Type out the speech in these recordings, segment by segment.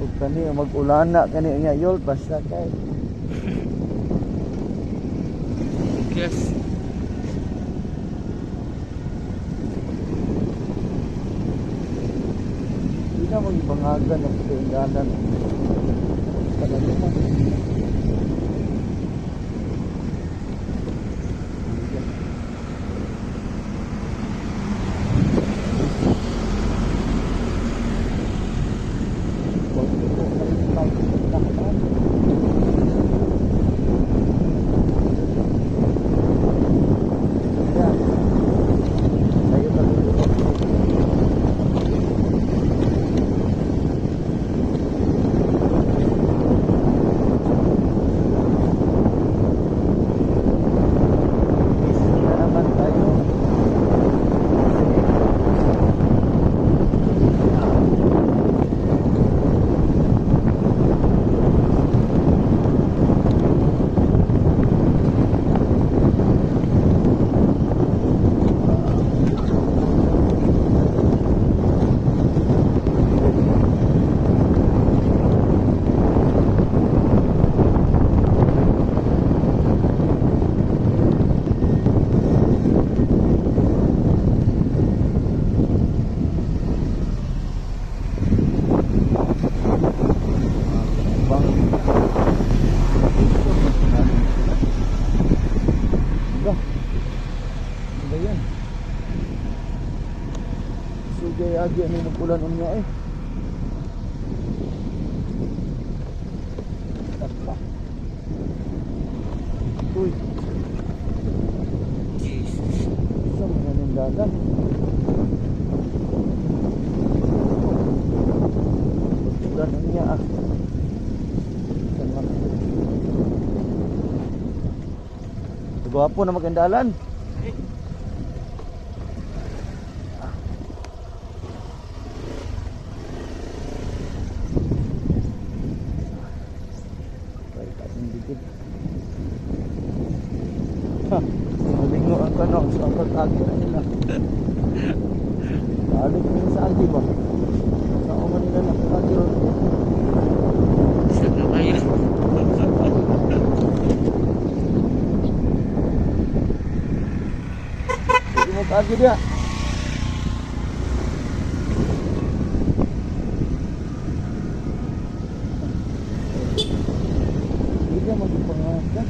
Ug kani mag-ulana kani nga yol basta kay Yes. Di na magibangagan ang kaindanan. Talaga. Tayo kami. Busy na naman tayo. Bang. Ba? Ano ba yan? Sugay agi ano magulan unya eh. Tapa. Uy, Jesus. Sa mga nindalan. Ulan unya ah. Saan man? Gwapo na magandalan. Eh. Ay, kasing dikit. Ha, malingo ang kanong sa pag-agi na nila. Balik nila sa agi ba? Sa uma nila nakakagi ron. Isag na kayo. Pwede mo kaagi dia. Hindi ka magpangaga.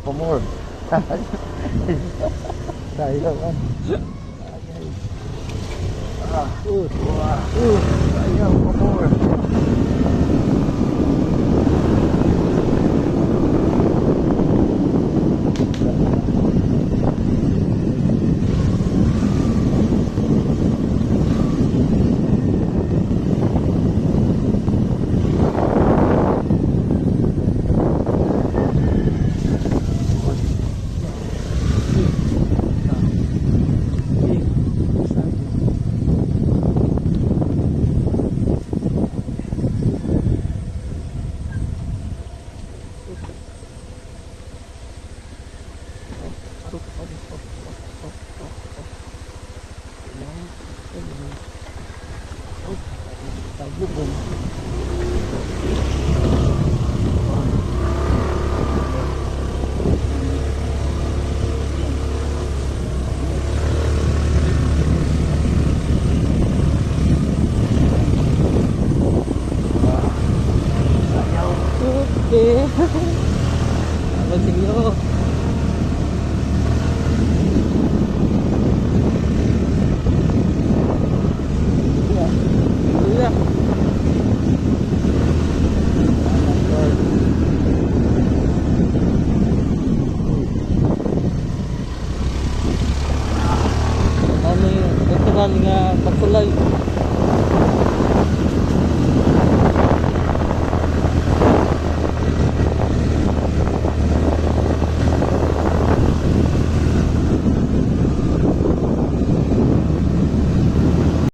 Pa more. Sayaw kan. Okay. Ah, wah, sayaw pa more. Okay. Magsigyo. Yeah. Ano yung natural nga pagsulay.